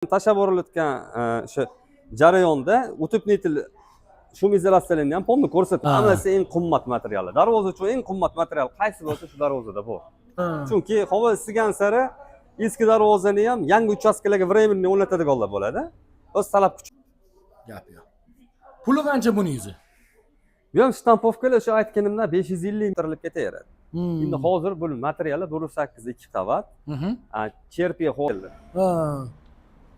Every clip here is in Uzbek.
Tashlab borilayotgan o'sha jarayonda утеплитель, шумоизоляция larni ham полный ko'rsatdi. Hammasi eng qimmat materiallar. Darvoza uchun eng qimmat material qaysi bo'lsa, shu darvozada bor. Chunki havo isigan sari eski darvozani ham yangi uchastkalarga временный o'rnatadiganlar bo'ladi. O'z talab kuch. Gap yo'q. Puli qancha buni yuzi? Bu ham штамповка lar o'sha aytganimdan 550 tirilib ketaveradi. Endi hozir bu materiali 1,8, ikki qavat, черпи.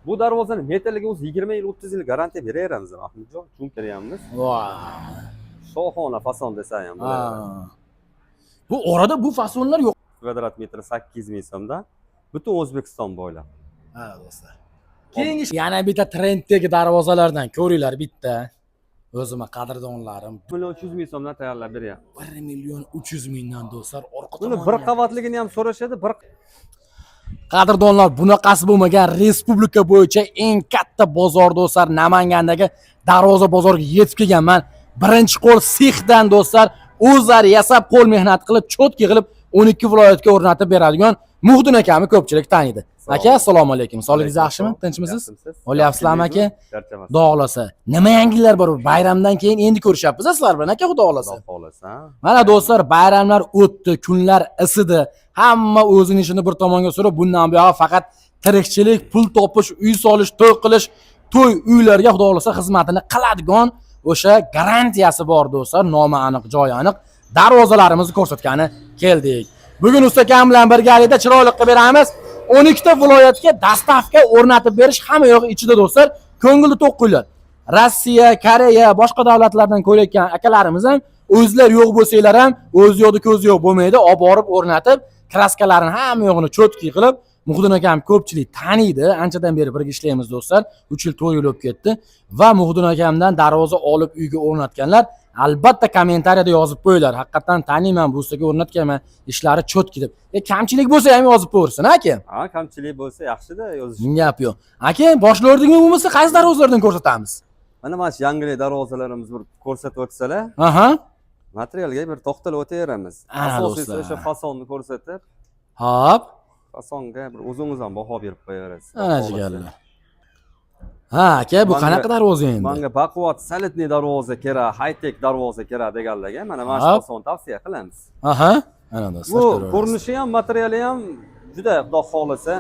Bu darvozani metalliga o'zi 20 yil, 30 yil garantiya beraveramiz, Mahmudjon. Chunki beryapmiz. Shohona fason desa ham bo'ladi. Bu orada bu fasonlar yo'q. Kvadrat metri 800 ming so'mdan, butun O'zbekiston bo'ylab. Ha, do'stlar. Keyingi yana bitta trenddagi darvozalardan ko'ringlar bitta. O'zimni qadrdonlarim. 1 300 000 so'mdan tayyorlab beryapmiz. 1 million 300 mingdan, do'stlar, orqa Buni tomoni bir ham. qavatligini ham so'rashadi, bir Qadrdonlar, bunaqasi bo'lmagan respublika bo'yicha eng katta bozor, do'stlar, Namangandagi darvoza bozoriga yetib kelganman. Birinchi qo'l sexdan, do'stlar, o'zlari yasab, qo'l mehnat qilib, чётко qilib 12 viloyatga o'rnatib beradigan Muhiddin akamni ko'pchilik taniydi. Aka, assalomu alaykum. Sog'ligingiz yaxshimi? Tinchmisiz? O'lyapsizlarmi, aka? Charchamasdan. Xudo xohlasa. Nima yangiliklar bor? Bayramdan keyin endi ko'rishyapmiz sizlar bilan, aka, xudo xohlasa. Xudo xohlasa. Mana, do'stlar, bayramlar o'tdi, kunlar isidi. Hamma o'zini ishini bir tomonga surib, bundan buyog'i faqat tirikchilik, pul topish, uy solish, to'y qilish, to'y uylarga xudo xohlasa xizmatini qiladigan o'sha garantiyasi bor, do'stlar, nomi aniq, joyi aniq darvozalarimizni ko'rsatgani keldik. Bugun ustakam bilan birgalikda chiroyli qilib beramiz. 12 ta viloyatga доставка o'rnatib berish hamma yo'q ichida, do'stlar. Ko'ngilni to'q qo'yinglar. Rossiya, Koreya, boshqa davlatlardan ko'rayotgan akalarimiz ham o'zlar yo'q bo'lsanglar ham, o'zi yo'qda ko'zi yo'q bo'lmaydi. Olib borib o'rnatib, краска larini hamma yo'g'ini чётко qilib, Muhiddin akam ko'pchilik taniydi. Anchadan beri birga ishlaymiz, do'stlar. 3 yil, 4 yil bo'lib ketdi va Muhiddin akamdan darvoza olib uyga o'rnatganlar albatta kommentariyada yozib qo'yinglar. Haqiqatdan taniyman, bu ustaga o'rnatganman, ishlari чётко deb. Kamchilik bo'lsa ham yozib qo'yversin, aka. Ha, kamchilik bo'lsa yaxshida yozish. Gap yo'q. Aka, boshlardingmi bo'lmasa qaysi darvozalardan ko'rsatamiz? Mana shu yangilik darvozalarimiz bir ko'rsatib o'tsalar, materialga bir to'xtalib o'taveramiz. Ana, Asosiysi do'stlar. o'sha fasonni ko'rsatib, fasonga bir o'zingiz ham baho berib qo'yaverasiz. Ana, jigarlar. Ha, aka, bu qanaqa darvoza endi? Manga baquvvat солидный darvoza kerak, high tech darvoza kerak deganlarga mana shu fasonni tavsiya qilamiz. Aha. Ana, do'stlar, Bu ko'raverasiz. ko'rinishi ham, materiali ham juda, xudo xohlasa,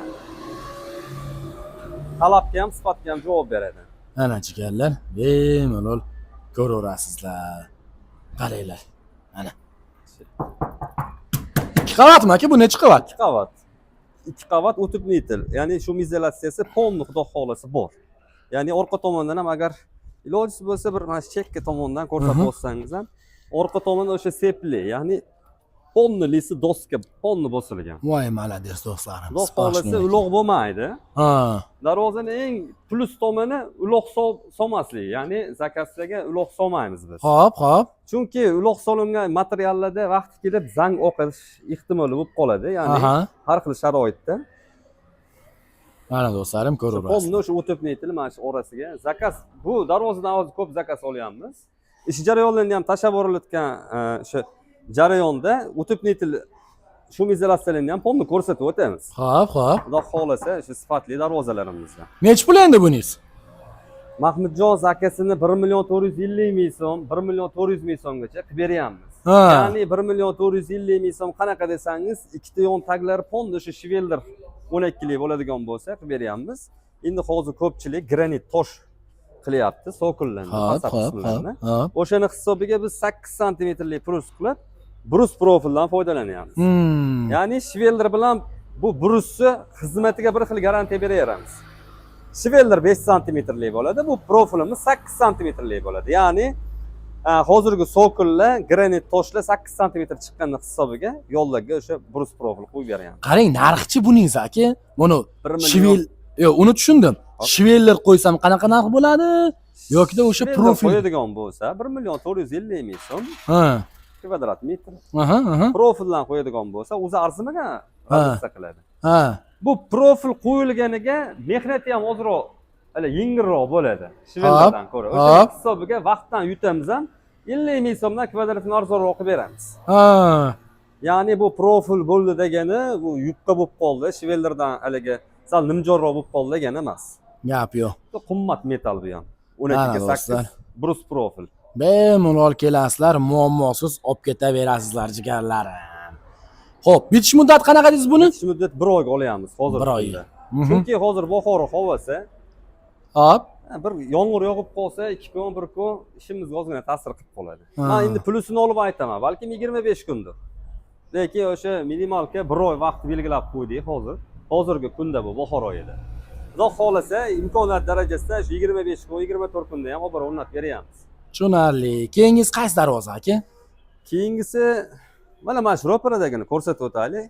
talabga ham, sifatga ham javob beradi. Ana, jigarlar, bemalol ko'raverasizlar. Qaranglar. Ana. Ikki qavatmi, aka, bu nechi qavat? Ikki qavat. Ikki qavat утеплитель, ya'ni шумоизоляция si полный, xudo xohlasa, bor. Ya'ni orqa tomondan ham agar ilojisi bo'lsa, bir mana shu chekka tomondan ko'rsatib olsangiz ham, orqa tomonda o'sha sepli, ya'ni полный лист doska полный bosilgan. Voy, молодец, do'stlarim. Xudo xohlasa, uloq bo'lmaydi. Darvozani eng plyus tomoni uloq solmaslik, ya'ni заказ larga uloq solmaymiz biz. Xo'p, xo'p. Chunki uloq solingan materiallarda vaqti kelib zang oqish ehtimoli bo'lib qoladi, ya'ni har xil sharoitda. Mana, do'stlarim, ko'raverasiz. Полный o'sha утеплитель mana shu orasiga заказ, bu darvozadan hozir ko'p заказ olyapmiz. Ish jarayonlarini ham tashlab borilayotgan o'sha jarayonda утеплитель, шумоизоляция larni ham полный ko'rsatib o'tamiz. Xo'p, xo'p. Xudo xohlasa, shu sifatli darvozalarimizda. Nechi pul endi buningiz? Mahmudjon, заказ ini 1 450 000 so'm, 1 400 000 so'mgacha qilib beryapmiz. Ya'ni 1 450 000 so'm qanaqa desangiz, ikkita yon taglari полный o'sha швеллер 12lik bo'ladigan bo'lsa qilib beryapmiz. Endi hozir ko'pchilik granit tosh qilyapti, цоколь larni, fasad qismlarini. O'shani hisobiga biz 8 santimetrlik брус qilib, брус profildan foydalanyapmiz. Ya'ni швеллер bilan bu брус ni xizmatiga bir xil garantiya beraveramiz. Швеллер 5 santimetrlik bo'ladi, bu profilimiz 8 santimetrlik bo'ladi. Ya'ni hozirgi цоколь lar, granit toshlar 8 santimetr chiqqani hisobiga yo'llarga o'sha брус profil qo'yib beryapmiz. Qarang, narxichi buningiz, aka? Buni 1 million. Yo'q, uni tushundim. Hop. Швеллер qo'ysam qanaqa narx bo'ladi? Yokida o'sha Швеллер profil. qo'yadigan bo'lsa 1 450 ming so'm kvadrat metr. Aha, aha. Profildan qo'yadigan bo'lsa, o'zi arzimagan разница qiladi. Bu profil qo'yilganiga mehnati ham ozroq, hali yengilroq bo'ladi швеллер dan ko'ra. O'sha hisobiga vaqtdan yutamiz ham, 50 ming so'mdan kvadratini arzonroq qilib beramiz. Ya'ni bu profil bo'ldi degani, bu yupqa bo'lib qoldi, швеллер dan haligi sal nimjonroq bo'lib qoldi degani emas. Gap yo'q. Bu qimmat metall bu ham. Mana 12 ga do'stlar. 8 брус profil. Bemalol kelasizlar, muammosiz olib ketaverasizlar, jigarlarim. Xo'p, bitish muddati qanaqa deysiz buni? Bitish muddat 1 oyga olyapmiz hozir. Bir oy. Kunda. Chunki hozir bahor havosi, Hop. ha, bir yomg'ir yog'ib qolsa, 2 kun, 1 kun ishimizga ozgina ta'sir qilib qoladi. Ha. Men endi plyusini olib aytaman, balkim 25 kundir. Lekin o'sha минималка 1 oy vaqt belgilab qo'ydik hozir. Hozirgi kunda bu bahor oyida. Xudo xohlasa, imkoniyat darajasida shu 25 kun, 24 kunda ham olib borib o'rnatib beryapmiz. Tushunarli. Keyingisi qaysi darvoza, aka? Keyingisi mana shu ro'paradagini ko'rsatib o'taylik.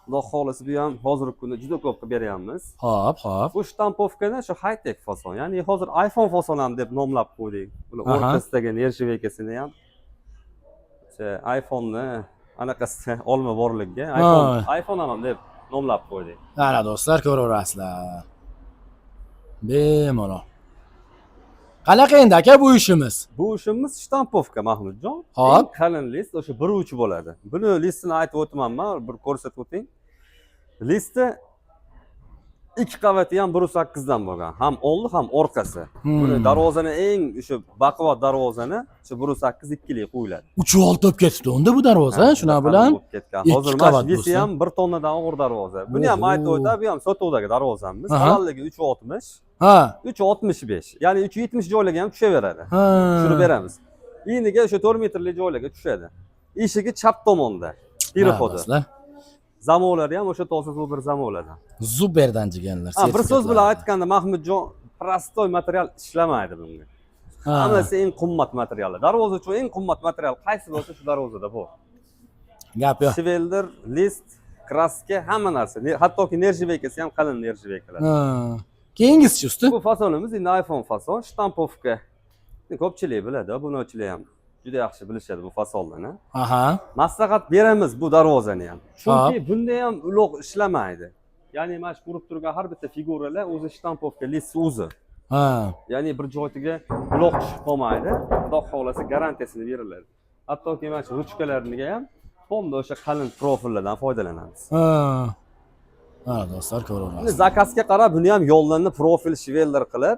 Xudo xohlasa, bu ham hozirgi kunda juda ko'p qilib beryapmiz. Hop, hop. Bu штамповка ni shu high tech fason, ya'ni hozir iPhone fason ham deb nomlab qo'ydik. Buni Aha. o'rtasidagi нержавейка sini ham o'sha iPhone'ni anaqasi olma borligiga iPhone ham deb nomlab qo'ydik. Mana do'stlar, ko'raverasizlar. Bemalol. Qanaqa endi, aka, bu ishimiz? Bu ishimiz штамповка, Mahmudjon. Hop. Eng qalin list o'sha 1.3 bo'ladi. Buni listini aytib o'tmanman, bir ko'rsatib o'ting. Listi ikki qavati ham 1.8 dan bo'lgan. Ham oldi, ham orqasi. Buni darvozani eng o'sha baquvvat darvozani shu 1.8 ikkilik qo'yiladi. 3.6 bo'lib ketibdi unda bu darvoza, shunaqa Qalin bilan bo'lib ketgan. ikki Hozir mana qavat shu visi bo'lsa. ham 1 tonnadan og'ir darvoza. Buni ham Oho. aytib o'tadi, bu ham sotuvdagi darvozamiz. Qalinligi 3.60, 3.65. Ya'ni 3.70 joylarga ham tushaveradi. Tushirib beramiz. Iniga o'sha 4 metrli joylarga tushadi. Eshigi chap tomonda. Переход i. Do'stlar. Zamovlari ham o'sha toza bir zamovlardan. Zuberdan, jigarlar. Ha, bir so'z bilan aytganda, Mahmudjon, простой material ishlamaydi bunga. Hammasi eng qimmat materiallar. Darvoza uchun eng qimmat material qaysi bo'lsa, shu darvozada bor. Gap yo'q. Швеллер, list, краска, hamma narsa. Hattoki нержавейка si ham qalin нержавейка lar. Ha. Keyingisi, usta? Bu fasonimiz endi iPhone fason, штамповка. Ko'pchilik biladi, obunachilar ham juda yaxshi bilishadi bu fasonlarni. Maslahat beramiz bu darvozani ham. Chunki bunda ham uloq ishlamaydi. Ya'ni mana shu ko'rib turgan har bitta figuralar o'zi штамповка, list o'zi. Ya'ni bir joyiga uloq tushib qolmaydi. Xudo xohlasa, garantiyasini beriladi. Hattoki mana shu ruchkalarniga ham полный o'sha qalin profillardan foydalanamiz. Ha. Ha, do'stlar, Endi ko'raverasiz. заказ ga qarab buni ham yo'llanni profil швеллер qilib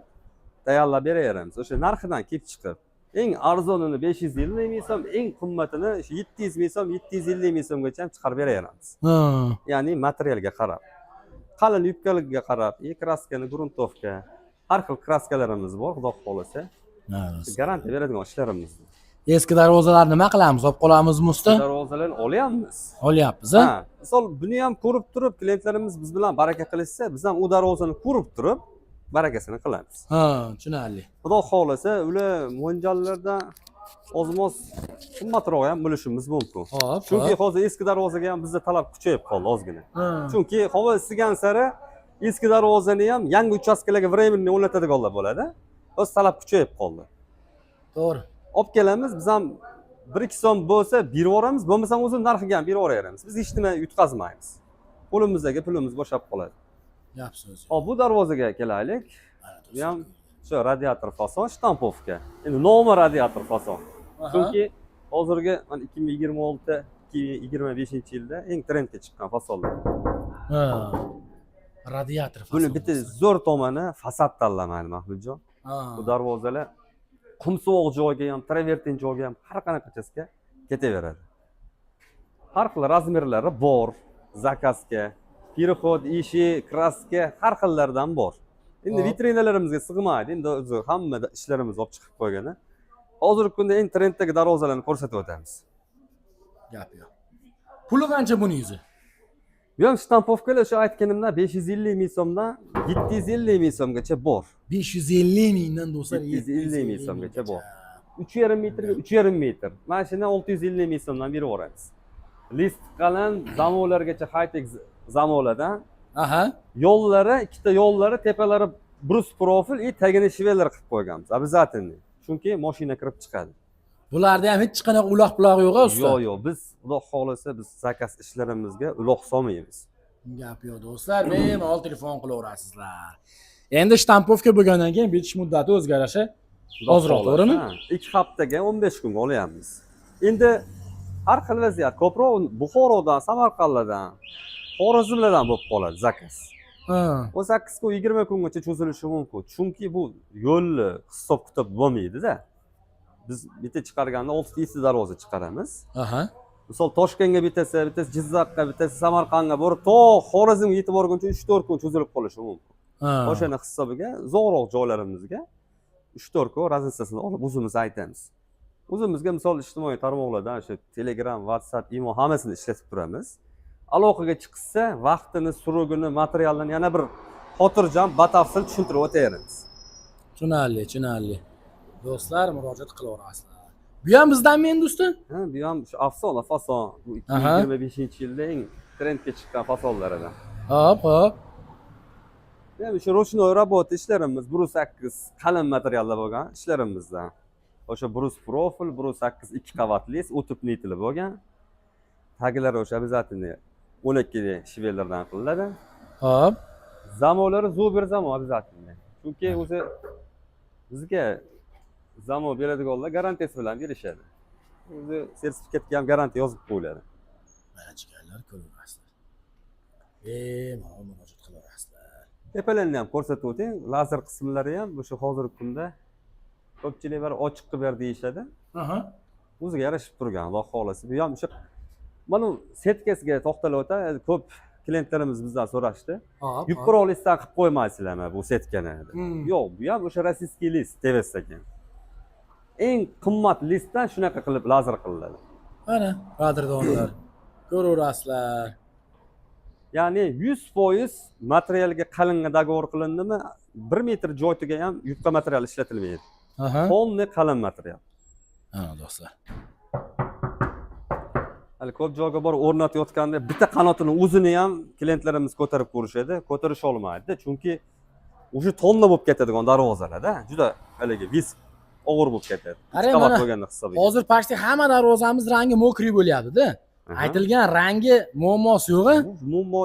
tayyorlab beraveramiz. O'sha narxidan kelib chiqib. Eng arzonini 550 ming so'm, eng qimmatini shu 700 ming so'm, 750 ming so'mgacha ham chiqarib beraveramiz. Ya'ni materialga qarab. Qalin yubkaligiga qarab, и краска ni, грунтовка, har xil краска larimiz bor, Xudo xohlasa. Ha, do'stlar. Garantiya beradigan ishlarimiz. Eski darvozalarni nima qilamiz? Olib qolamizmi, usta? Darvozalarni olyapmiz. Olyapmiz, a? Ha, misol buni ham ko'rib turib, klientlarimiz biz bilan baraka qilishsa, biz ham u darvozani ko'rib turib barakasini qilamiz. Ha, tushunarli. Xudo xohlasa, ular mo'ljallardan ozmoz qimmatroq ham bo'lishimiz mumkin. Chunki hozir eski darvozaga ham bizda talab kuchayib qoldi ozgina. Chunki havo isigan sari eski darvozani ham yangi uchastkalarga временный o'rnatadiganlar bo'ladi. O'z talab kuchayib qoldi. Olib kelamiz, biz ham 1-2 so'm bo'lsa berib yuboramiz, bo'lmasam o'zini narxiga ham berib yuboraveramiz. Biz hech nima yutqazmaymiz. Qo'limizdagi pulimiz bo'shab qoladi. Gap so'z. Hop, bu darvozaga kelaylik. Bu ham shu radiator fason, штамповка. Endi nomi radiator fason. Chunki hozirgi mana 2026 2025 yilda eng trendga chiqqan fasonlar. Ha. Radiator fason. Buni bitta zo'r tomoni fasad tanlamaydi, Mahmudjon. Bu darvozalar qumsoq joyga ham, travertin joyga ham, har qanaqachasiga ketaveradi. Har xil размер lari bor, заказ ga, переход, eshik, краска har xillaridan bor. Endi vitrinalarimizga sig'maydi. Endi o'zi hamma ishlarimiz olib chiqib qo'ygan. Hozirgi kunda eng trenddagi darvozalarni ko'rsatib o'tamiz. Gap yo'q. Puli qancha buni yuzi? Bu ham штамповка lar o'sha aytganimdan 550 ming so'mdan 750 ming so'mgacha bor. 550 mingdan, do'stlar, 750 ming so'mgacha bor. 3,5 metrga 3,5 metr. Mana shundan 650 ming so'mdan berib yuboramiz. List qalin, zamovlargacha high-tech zamovlardan. Yo'llari, ikkita yo'llari, tepalari брус profil и tagini швеллер qilib qo'yganmiz. Обязательно. Chunki mashina kirib chiqadi. Bularda ham hech qanaqa uloq buloq yo'q, usta. Yo'q, biz Xudo xohlasa, biz заказ ishlarimizga uloq solmaymiz. Gap yo'q, do'stlar, bemalol telefon qilaverasizlar. Endi штамповка bo'lgandan keyin bitish muddati o'zgarishi Xudo ozroq, xohlasa, to'g'rimi? ha, 2 haftaga, 15 kunga olyapmiz. Endi har xil vaziyat. Ko'proq Buxorodan, Samarqandlardan, Xorazmlardan bo'lib qoladi заказ. 18 kun, 20 kungacha cho'zilishi mumkin. Chunki bu yo'lni hisob kitob bo'lmaydi-da. Biz bitta chiqarganda 6 ta 7 darvoza chiqaramiz. Misol, Toshkentga bittasi, bittasi Jizzaxga, bittasi Samarqandga borib, to Xorazmga yetib borguncha 3-4 kun cho'zilib qolishi mumkin. O'shani hisobiga uzoqroq joylarimizga 3-4 kun разница sini olib o'zimiz aytamiz. O'zimizga, misol, ijtimoiy tarmoqlardan o'sha Telegram, WhatsApp, Imo hammasini ishlatib turamiz. Aloqaga chiqsa, vaqtini, срок ini, materialini yana bir xotirjam, batafsil tushuntirib o'taveramiz. Tushunarli, tushunarli. Do'stlar, murojaat qilaverasizlar. Bu ham bizdanmi endi, usta? Ha, bu ham shu afsona fason. Bu 2025-yilda eng trendga chiqqan fasonlaridan. Hop, hop. Ham shu ручной работа ishlarimiz, 1.8 qalin materialda bo'lgan ishlarimizdan. O'sha брус profil, 1.8 ikki qavatli, утеплитель bo'lgan. Taglari o'sha обязательно 12 швеллер dan qilinadi. Замок lari Zuber замок обязательно. Chunki o'zi bizga замок beradiganlar garantiyasi bilan berishadi. O'zi sertifikatga ham garantiya yozib qo'yiladi. Mana, jigarlar, ko'raverasizlar. Bemalol murojaat qilaverasizlar. Tepalarini ham ko'rsatib o'ting. Lazer qismlari ham o'sha hozirgi kunda ko'pchilik bir ochiq qilib ber deyishadi. O'ziga yarashib turgan, Xudo xohlasa. Bu ham o'sha mana bu setkasiga to'xtalib o'tay. Ko'p klientlarimiz bizdan so'rashdi. Yupqaroq listdan qilib qo'ymaysizlarmi bu setkani deb. Yo'q, bu ham o'sha российский лист TVS ekan. Eng qimmat listdan shunaqa qilib lazer qilinadi. Mana, qadrdonlar, ko'raverasizlar. Ya'ni 100% materialga qalinga договор qilindimi, 1 metr joytiga ham yupqa material ishlatilmaydi. Полный qalin material. Mana, do'stlar. Hali ko'p joyga borib o'rnatayotganda bitta qanotini o'zini ham klientlarimiz ko'tarib ko'rishadi, ko'tarisha olmaydi, chunki уже tonna bo'lib ketadigan darvozalarda juda haligi вес og'ir bo'lib ketadi. Uch Qarang, qavat mana bo'lganda hisobiga. Hozir почти hamma darvozamiz rangi мокрый bo'lyapti-da. Aytilgan rangi muammosi yo'q a? Bu muammo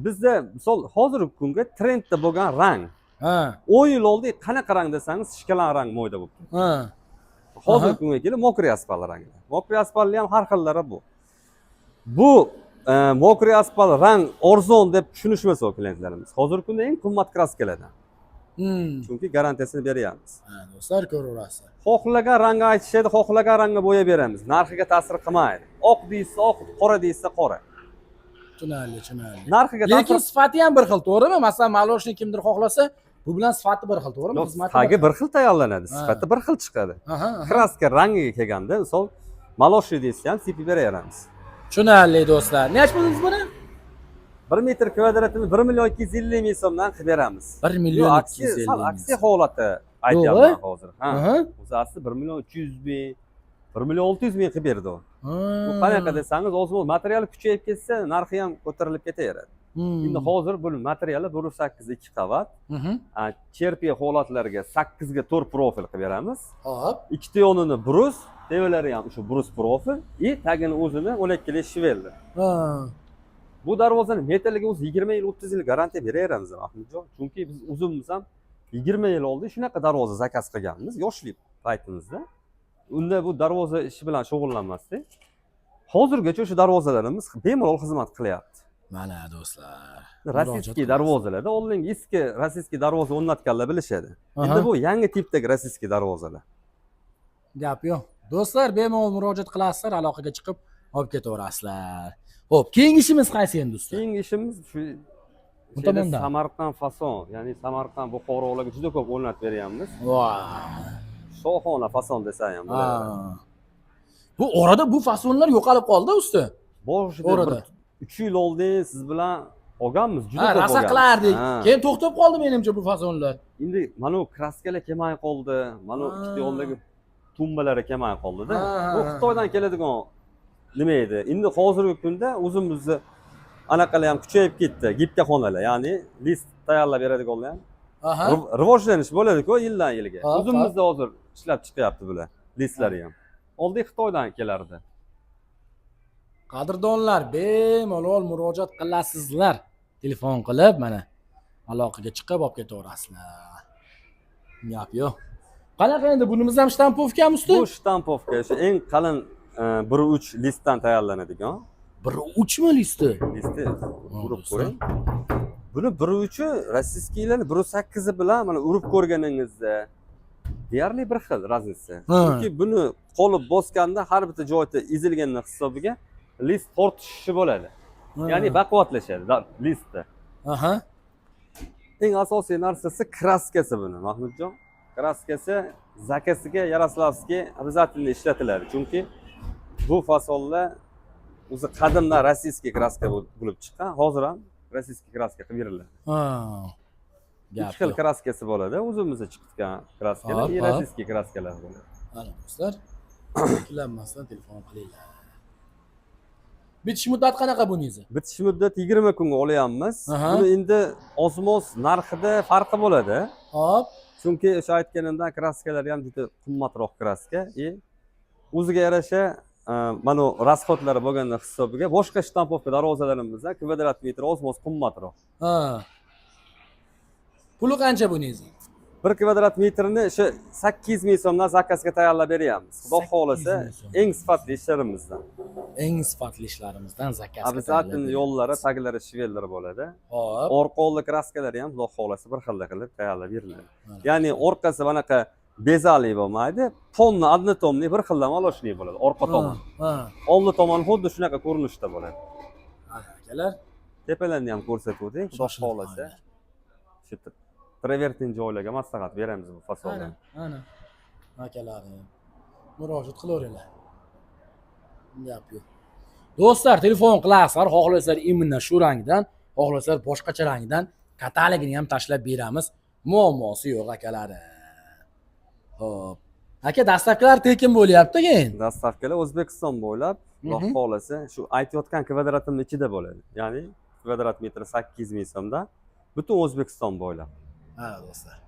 bizda, misol, hozirgi kunga trendda bo'lgan rang. 10 yil oldin qanaqa rang desangiz, shikalan rang moda bo'lib turdi. Hozirgi kunga kelib мокрый asfalt rangi. Мокрый asfaltni ham har xillari bu. Bu мокрый asfalt rang arzon deb tushunishmasa klientlarimiz. Hozirgi kunda eng qimmat краска lardan. Chunki garantiyasini beryapmiz. Ha, do'stlar, ko'raverasizlar. Xohlagan rangga aytishadi, xohlagan rangga bo'yab beramiz. Narxiga ta'sir qilmaydi. Oq deyilsa oq, qora deyilsa qora. Tushunarli, tushunarli. Narxiga Lekin ta'sir sifati ham bir xil, to'g'rimi? Masalan, молочный kimdir xohlasa, bu bilan sifati bir xil, to'g'rimi? Yo'q, Xizmati tagi bir xil tayyorlanadi, sifati bir xil chiqadi. Aha, aha. Краска rangiga kelganda, misol, молочный desa ham sepib beraveramiz. Tushunarli, do'stlar. Necha pulimiz buni? 1 metr kvadratini 1 million 250 ming so'mdan qilib beramiz. 1 million Yo'q, aksiya, 250 sal ming. Aksiya holati aytyapman Yo'q, hozir. Ha. O'zi asli 1 million 300 ming, 1 million 600 ming qilib berdi u. Bu qanaqa desangiz, hozir material kuchayib ketsa, narxi ham ko'tarilib ketaveradi. Endi hozir bu materiali 1.8 ikki qavat, ЧерПЕ holatlarga 8 ga 4 profil qilib beramiz. Ikkita yonini брус, tevalari ham o'sha брус profil и tagini o'zini 12 швеллер. Bu darvozani metalliga o'zi 20 yil, 30 yil garantiya beraveramiz, Mahmudjon. Chunki biz o'zimiz ham 20 yil oldin shunaqa darvoza заказ qilganmiz, yoshlik paytimizda. Unda bu darvoza ishi bilan shug'ullanmasdik. Hozirgacha o'sha darvozalarimiz bemalol xizmat qilyapti. Mana, do'stlar. Российский darvozalarda oldingi eski российский darvoza o'rnatganlar bilishadi. Endi bu yangi tipdagi российский darvozalar. Gap yo'q. Do'stlar, bemalol murojaat qilasizlar, aloqaga chiqib olib ketaverasizlar. Xo'p, keyingi ishimiz qaysi endi, usta? Keyingi ishimiz shu Bu şeyda tomondan. Samarqand fason, ya'ni Samarqand, Buxorolarga juda ko'p o'rnatib beryapmiz. Shohona fason desa ham bo'ladi. Bu orada bu fasonlar yo'qolib qoldi, usta. Boshida Orada. bir 3 yil oldin siz bilan olganmiz, juda Ha, ko'p rosa olganmiz. qilardik. Ha. Keyin to'xtab qoldi menimcha bu fasonlar. Endi mana bu краска lar kelmay qoldi, mana bu ikkita yondagi tumbalari kelmay qoldida. Bu Xitoydan keladigan nima edi? Endi hozirgi kunda o'zimizni anaqalar ham kuchayib ketdi, гибка xonalar, ya'ni list tayyorlab beradiganlar ham rivojlanish bo'ladi-ku yildan yilga. O'zimizda hozir ishlab chiqyapti bular, listlari ham. Oldin Xitoydan kelardi. Qadrdonlar, bemalol murojaat qilasizlar. Telefon qilib, mana, aloqaga chiqib olib ketaverasizlar. Gap yo'q. Qanaqa endi bunimiz ham штамповка mi, usta? Bu штамповка, o'sha eng qalin 1.3 listdan tayyorlanadigan. 1.3 mi listi? Listi urib Do'stlar. qo'ying. Buni 1.3 российский larni 1.8 bilan mana urib ko'rganingizda deyarli bir xil разница. Chunki buni qolib bosganda har bitta joyda ezilganini hisobiga list tortishishi bo'ladi. Ya'ni baquvvatlashadi listda. Eng asosiy narsasi краска si buni, Mahmudjon. Краска si заказ iga Ярославский обязательно ishlatiladi. Chunki bu fasonlar o'zi qadimdan российский краска bo'lib chiqqan, hozir ham российский краска qilib beriladi. Gap Ikki xil yo'q. краска si bo'ladi, o'zimizda chiqitgan краска lar и Hop. российский краска lar bo'ladi. Mana do'stlar, ikkilanmasdan telefon qilinglar. Bitish muddati qanaqa buningizni? Bitish muddati 20 kunga olyapmiz. Buni endi ozmoz narxida farqi bo'ladi. Chunki o'sha aytganimdan краска lari ham juda qimmatroq краска и o'ziga yarasha mana bu расход lari bo'lgani hisobiga boshqa штамповка darvozalarimizdan kvadrat metri ozmoz qimmatroq. Ha. Puli qancha buningizni? 1 kvadrat metrini o'sha 800 ming so'mdan заказ ga tayyorlab beryapmiz, xudo 800 xohlasa. Ming so'm. Eng sifatli ishlarimizdan. Eng sifatli ishlarimizdan заказ ga. Обязательно yo'llari, taglari швеллер bo'ladi. Orqa oldi краска lari ham xudo xohlasa bir xilda qilib tayyorlab beriladi. Ya'ni orqasi bunaqa bezali bo'lmaydi, полный однотонный, bir xilda молочный bo'ladi orqa tomon. Oldi tomon xuddi shunaqa ko'rinishda bo'ladi. Mana akalar. Tepalarni ham ko'rsatib o'ting, xudo Shoshilib xohlasa. qo'yinglar. Shu travertin joylarga maslahat beramiz bu fasonni. Ana, ana. Akalarim. Murojaat qilaveringlar. Gap yo'q. Do'stlar, telefon qilasizlar, xohlasanglar именно shu rangdan, xohlasanglar boshqacha rangdan katalogini ham tashlab beramiz. Muammosi yo'q, akalarim. Xo'p. Aka, доставка lar tekin bo'lyapti keyin. Доставка lar O'zbekiston bo'ylab, xudo xohlasa, shu aytayotgan kvadratimni ichida bo'ladi. Ya'ni kvadrat metri 800 ming so'mdan butun O'zbekiston bo'ylab. Ha, do'stlar.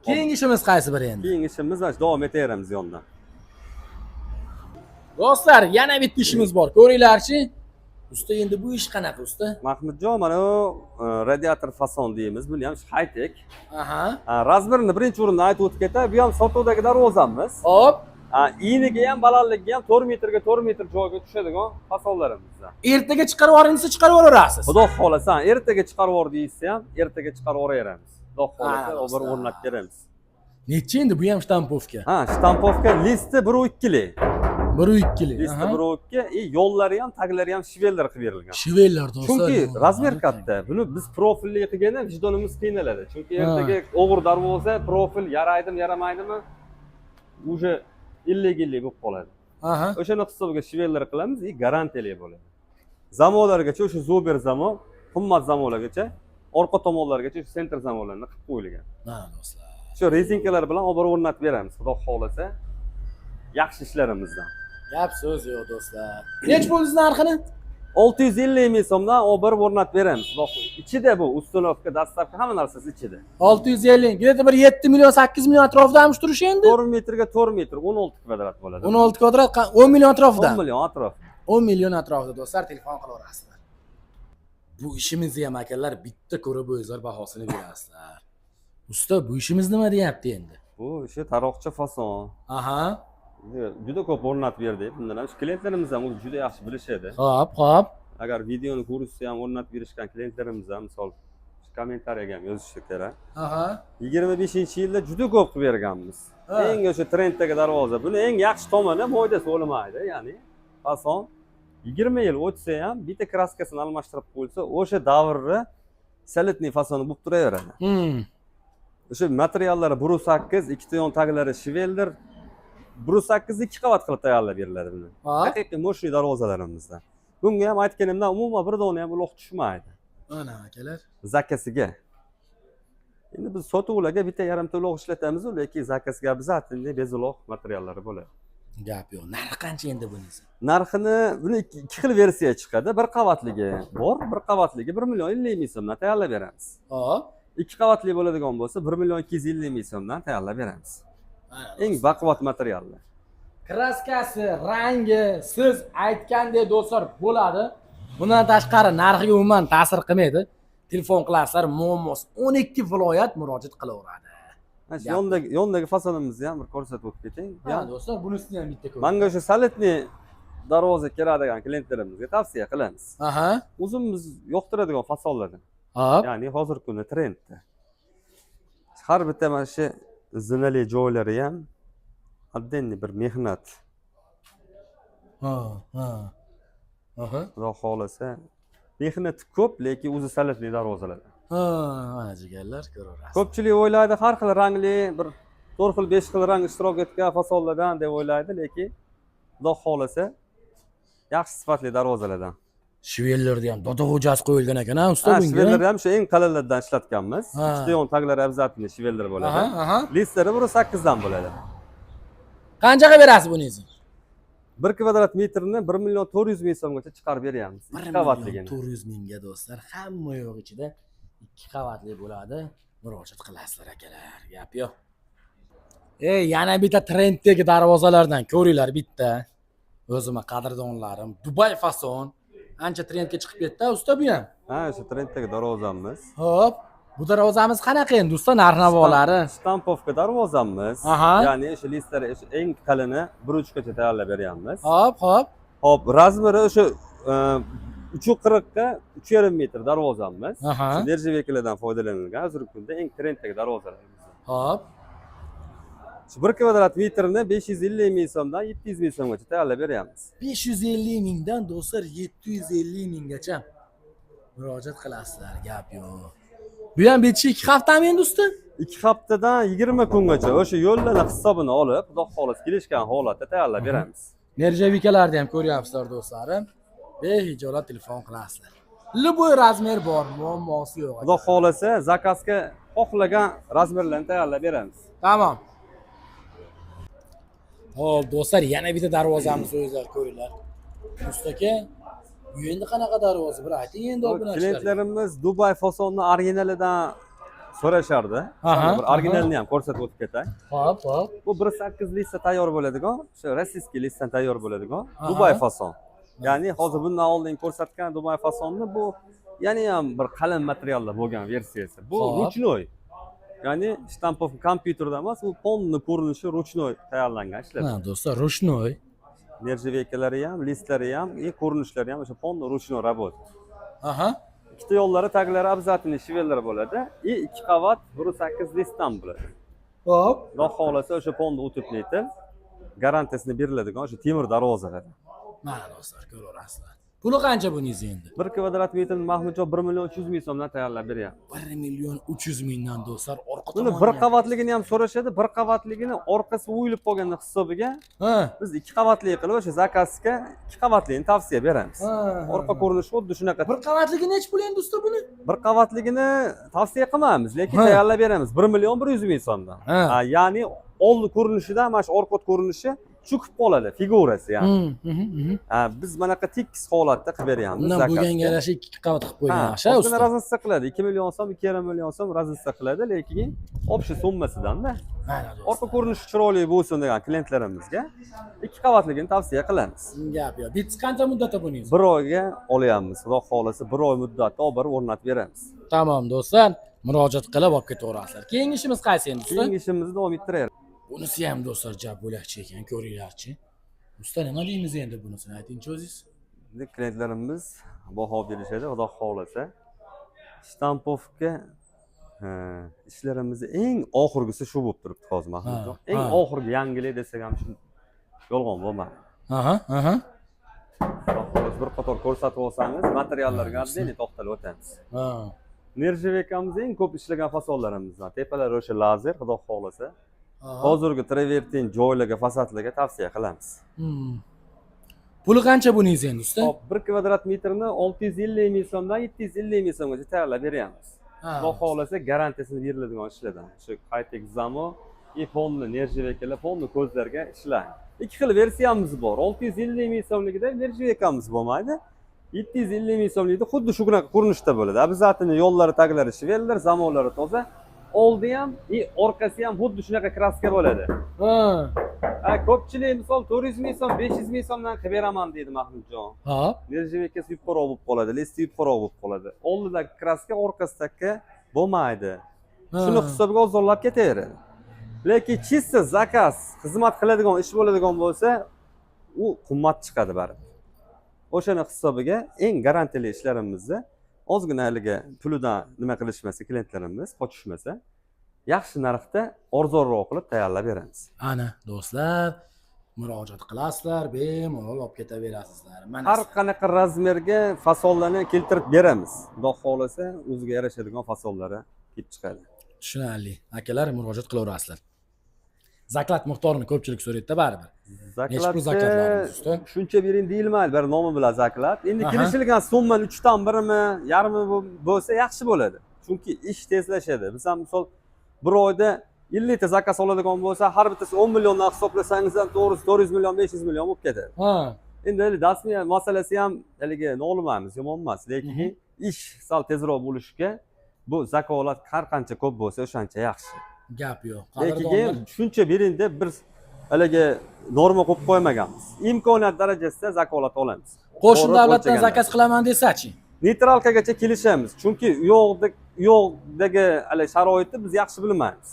Keyingi ishimiz qaysi biri endi? Keyingi ishimiz mana shu, davom etaveramiz yondan. Do'stlar, yana bitta ishimiz bor. Ko'ringlarchi. Usta, endi bu ish qanaqa, usta? Mahmudjon, mana bu radiator fason deymiz. Buni ham high-tech. Размер ini birinchi o'rinda aytib o'tib ketay. Bu ham sotuvdagi darvozamiz. Eniga ham, balandligiga ham 4 metrga 4 metr joyga tushadigan fasonlarimizdan. Ertaga chiqarib yuboring desa, chiqarib yuboraverasiz. Xudo xohlasa, ertaga chiqarib yubor deyishsa ham, ertaga chiqarib yuboraveramiz. Xudo xohlasa, Ha, bir do'stlar. o'rnatib beramiz. Nechi endi bu ham штамповка? Ha, штамповка, listi 1.2lik. 1.2lik. Listi 1.2 и yo'llari ham, taglari ham швеллер qilib berilgan. Швеллер, do'stlar. Chunki yo'q, размер aniq. katta. Buni biz profilli qilganda vijdonimiz qiynaladi. Chunki ertaga o'g'ri darvoza profil yaraydimi, yaramaydimi, уже 50-50 bo'lib qoladi. O'shani hisobiga швеллер qilamiz и garantiyali bo'ladi. Замок largacha o'sha зубер замок, qimmat замок largacha, orqa tomonlargacha shu центр замок larni qilib qo'yilgan. Ha, do'stlar. Shu резинка lar bilan olib borib o'rnatib beramiz, xudo xohlasa. Yaxshi ishlarimizdan. Gap so'z yo'q, do'stlar. Nechi pul narxini? 650 ming so'mdan olib borib o'rnatib beramiz. Xudo xohlasa. Ichida bu установка, доставка, hamma narsasi ichida. 650. Где-то bir 7 million, 8 million atrofidami shu turishi endi? 4 metrga 4 metr, 16 kvadrat bo'ladi. 16 kvadrat, 10 million atrofida. 10 million atrof. 10 million atrofida, do'stlar, telefon qilaverasizlar. Bu ishimizni ham, akalar, bitta ko'rib o'zinglar bahosini berasizlar. Usta, bu ishimiz nima deyapti endi? Bu o'sha taroqcha fason. Juda ko'p o'rnatib berdik. Bundan ham shu klientlarimiz ham o'zi juda yaxshi bilishadi. Xo'p, xo'p. Agar videoni ko'rishsa ham, o'rnatib berishgan klientlarimiz ham misol shu kommentariyaga ham yozishsa kerak. 25-yilda juda ko'p qilib berganmiz. Eng o'sha trenddagi darvoza. Buni eng yaxshi tomoni moyda so'limaydi, ya'ni fason 20 yil o'tsa ham bitta краска sini almashtirib qo'yilsa, o'sha davrni солидный fasoni bo'lib turaveradi. O'sha materiallari 1.8, ikkita yon taglari швеллер, 1.8 ikki qavat qilib tayyorlab beriladi buni. Haqiqiy мощный darvozalarimizda. Bunga ham aytganimdan umuman bir dona ham uloq tushmaydi. Mana, akalar. Заказ iga. Endi biz sotuvlarga bitta yarimta uloq ishlatamiz, lekin заказ ga обязательно без uloq materiallari bo'ladi. Gap yo'q. Narxi qancha endi bunisi? Narxini buni ikki xil versiya chiqadi. Bir qavatligi bor, bir qavatligi 1 million 50 ming so'mdan tayyorlab beramiz. Ikki qavatli bo'ladigan bo'lsa, 1 million 250 ming so'mdan tayyorlab beramiz. Mana, Eng baquvvat materiallar. Краска si, rangi siz aytgandek, do'stlar, bo'ladi. Bundan tashqari narxiga umuman ta'sir qilmaydi. Telefon qilasizlar, muammosi 12 viloyat murojaat qilaveradi. Mana shu Gap yondagi fasonimizni ham bir ko'rsatib o'tib keting. Ha, do'stlar, bunisini ham bitta ko'ring. Manga o'sha солидный darvoza keladigan klientlarimizga tavsiya qilamiz. O'zimiz yoqtiradigan fasonlardan. Hop. Ya'ni hozirgi kunda trendda. Har bitta mana shu zinali joylari ham отдельный bir mehnat. Ha, ha. Aha. Xudo xohlasa, mehnati ko'p, lekin o'zi salatli darvozalar. Ha, mana jigarlar, ko'raverasiz. Ko'pchilik o'ylaydi, har xil rangli, bir to'rt xil, besh xil rang ishtirok etgan fasonlardan deb o'ylaydi, lekin Xudo xohlasa, yaxshi sifatli darvozalardan. Швеллер da ham doda xo'jasi qo'yilgan ekan, ha, usta, Ha, bunga. Швеллер ham shu eng qalinlardan ishlatganmiz. Ha. Ikkita yon taglari обязательно швеллер bo'ladi. Aha, aha. Listlari 1.8 dan bo'ladi. Qanchaga berasiz buni? 1 kvadrat metrni 1 400 000 so'mgacha chiqarib beryapmiz. Bir Ikki million qavatligini. 400 mingga, do'stlar, hamma yo'q ichida, ikki qavatli bo'ladi. Murojaat qilasizlar, akalar, gap yo'q. Ey, yana bitta trenddagi darvozalardan ko'ringlar bitta. O'zimni qadrdonlarim, Dubay fason ancha trendga chiqib ketdi, usta, bu ham. Ha, o'sha trenddagi darvozamiz. Ho'p, bu darvozamiz qanaqa endi, usta, narx navolari? Штамповка darvozamiz. Ya'ni o'sha listlari, o'sha eng qalini 1.3 gacha tayyorlab beryapmiz. Hop hop Hop, размер i o'sha 3.40 ga 3,5 metr darvozamiz. Shu нержавейка lardan foydalanilgan, hozirgi kunda eng trenddagi darvozalarimiz. Shu 1 kvadrat metrni 550 ming so'mdan 700 ming so'mgacha tayyorlab beryapmiz. 550 mingdan, do'stlar, 750 minggacha murojaat qilasizlar, gap yo'q. Bu ham betishi 2 haftami endi, usta? 2 haftadan 20 kungacha, o'sha yo'llarni hisobini olib, Xudo xohlasa, kelishgan holatda tayyorlab beramiz. Нержавейка larni ham ko'ryapsizlar, do'stlarim, behijolat telefon qilasizlar, любой размер bor, muammosi yo'q. Xudo xohlasa, заказ ga xohlagan размер larni tayyorlab beramiz. Tamom. Ho'p, do'stlar, yana bitta darvozamiz, o'zinglar ko'ringlar. Usta aka, bu endi qanaqa darvoza, bir ayting endi obunachilarga. Klientlarimiz Dubay fasonni originalidan so'rashardi. Bir originalini ham ko'rsatib o'tib ketay. Hop hop Bu 1.8 lista tayyor bo'ladigan, o'sha российский listdan tayyor bo'ladigan Dubay fason. Ya'ni hozir bundan oldin ko'rsatgan Dubay fasonni bu yana ham bir qalin materialda bo'lgan versiyasi. Bu ручной. Ya'ni штамповка kompyuterda emas, u полный ko'rinishi ручной tayyorlangan ishlar. Ha, do'stlar, ручной. Нержавейка lari ham, listlari ham, и ko'rinishlari ham o'sha полный ручной работа. Ikkita yo'llari taglari обязательно швеллер bo'ladi и ikki qavat 1.8 listdan bo'ladi. Xudo xohlasa, o'sha полный утеплитель garantiyasini beriladigan o'sha temir darvozalar. Mana, do'stlar, ko'raverasizlar. Puli qancha buningiz endi? 1 kvadrat metrni, Mahmudjon, 1 300 000 so'mdan tayyorlab beryapti. 1 300 000 dan, do'stlar, orqa Buni tomoni bir ham. qavatligini ham so'rashadi, bir qavatligini orqasi o'yilib qolgani hisobiga biz ikki qavatli qilib, o'sha заказ ga ikki qavatligini tavsiya beramiz. Orqa ko'rinishi xuddi shunaqa. Bir qavatligi nechi pul endi, usta, buni? Bir qavatligini tavsiya qilmaymiz, lekin tayyorlab beramiz 1 100 000 so'mdan. Ha. Ha, ya'ni oldi ko'rinishidan mana shu orqa ko'rinishi cho'kib qoladi, figurasi ya'ni. Hmm, mhm, mhm. Ha, biz manaqa tekis holatda qilib beryapmiz Undan заказ ga. bo'lganga yarasha ikki qavat qilib qo'ygan Ha, yaxshi, ozgina usta. разница qiladi, 2 million so'm, 2,5 million so'm разница qiladi, lekin общий summasidanda Mana, orqa do'stlar. ko'rinishi chiroyli bo'lsin degan klientlarimizga ikki qavatligini tavsiya qilamiz. Gap yo'q. Bitsi qancha muddatda buningiz? Bir oyga olyapmiz, Xudo xohlasa, bir oy muddatda olib borib o'rnatib beramiz. Tamom, do'stlar, murojaat qilib olib ketaverasizlar. Keyingi ishimiz qaysi endi, usta? Keyingi ishimizni davom ettiraylik. Bunisi ham, do'stlar, jab bo'lakcha ekan, ko'ringlarchi. Usta, nima deymiz endi bunisini, aytingchi o'zingiz. Endi klientlarimiz baho berishadi, Xudo xohlasa. Штамповка ishlarimizni eng oxirgisi shu bo'lib turibdi hozir, Mahmudjon. Eng oxirgi yangilik desak ham shu yolg'on bo'lmadi. Aha, aha. Xudo xohlasa, bir qator ko'rsatib olsangiz, materiallarga отдельно to'xtalib o'tamiz. Нержавейка miz eng ko'p ishlagan fasonlarimizdan. Tepalari o'sha lazer, Xudo xohlasa. Hozirgi travertin joylarga, fasadlarga tavsiya qilamiz. Puli qancha buningiz endi, usta? Hop, 1 kvadrat metrni 650 ming so'mdan 750 ming so'mgacha tayyorlab beryapmiz. Xudo xohlasa, garantiyasini beriladigan ishlardan. Shu Hightech замок и полный нержавейка lar, полный ko'zlarga ishlaydi. Ikki xil versiyamiz bor. 650 ming so'mligida нержавейка miz bo'lmaydi. 750 ming so'mlikda xuddi shunaqa ko'rinishda bo'ladi. Обязательно yo'llari taglari швеллер, замок lari toza. Oldi ham и orqasi ham xuddi shunaqa краска bo'ladi. Ha, ko'pchilik misol 400 ming so'm, 500 ming so'mdan qilib beraman deydi, Mahmudjon. Нержавейка si yupqaroq bo'lib qoladi, лист i yupqaroq bo'lib qoladi. Oldidagi краска orqasidagi bo'lmaydi. Shuni hisobiga ozonlab ketaveradi. Lekin чисто заказ, xizmat qiladigan ish bo'ladigan bo'lsa, u qimmat chiqadi baribir. O'shani hisobiga eng garantiyali ishlarimizni Ozgina haligi pulidan nima qilishmasa, klientlarimiz qochishmasa, yaxshi narxda arzonroq qilib tayyorlab beramiz. Ana do'stlar, murojaat qilasizlar, bemalol olib ketaverasizlar. Mana Har qanaqa razmerga fasonlarni keltirib beramiz. Xudo xohlasa, o'ziga yarashadigan fasonlari kelib chiqadi. Tushunarli. Akalar, murojaat qilaverasizlar. Заклад miqdorini ko'pchilik so'raydi baribir. Nechi pul Заклад ni заклад larimiz usta? Shuncha bering deyilmaydi, bir nomi bilan заклад. Endi kelishilgan summani uchdan birimi, yarmi bo'lsa yaxshi bo'ladi. Chunki ish tezlashadi. Biz ham misol bir oyda 50 ta заказ oladigan bo'lsa, har bittasi 10 milliondan hisoblasangiz ham, to'g'risi 400 million, 500 million bo'lib ketadi. Endi hali dasmiya masalasi ham haligi nolimaymiz, yomon emas, lekin ish sal tezroq bo'lishiga bu zakolat har qancha ko'p bo'lsa, o'shancha yaxshi. Gap yo'q. Lekin Qadrdonlar, shuncha bering deb bir haligi norma qo'yib qo'ymaganmiz. Imkoniyat darajasida zakolat olamiz. Qo'shni Borib davlatdan o'lchaganlar. заказ qilaman desachi? Нейтралка gacha kelishamiz, chunki u yoqdagi haligi sharoitni biz yaxshi bilmaymiz.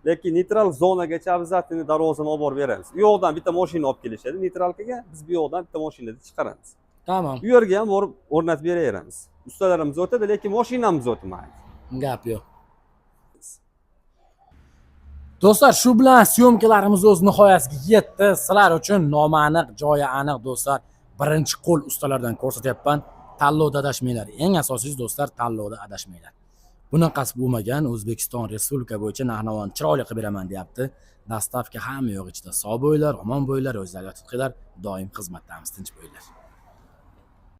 Lekin neytral zonagacha обязательно darvozani olib borib beramiz. U yoqdan bitta moshina olib kelishadi нейтралка ga, biz bu yoqdan bitta moshinada chiqaramiz. Tamom. U yerga ham borib o'rnatib beraveramiz. Ustalarimiz o'tadi, lekin moshinamiz o'tmaydi. Gap yo'q. Do'stlar, shu bilan съёмка larimiz o'z nihoyasiga yetdi. Sizlar uchun nomi aniq, joyi aniq do'stlar. Birinchi qo'l ustalardan ko'rsatyapman. Tanlovda adashmanglar. Eng asosiysi do'stlar, tanlovda adashmanglar. Bunaqasi bo'lmagan. O'zbekiston Respublika bo'yicha narx-navoni chiroyli qilib beraman deyapti. Доставка hamma yo'q ichida. Sog' bo'linglar, omon bo'linglar, o'zlari yotib, doim xizmatdamiz. Tinch bo'linglar.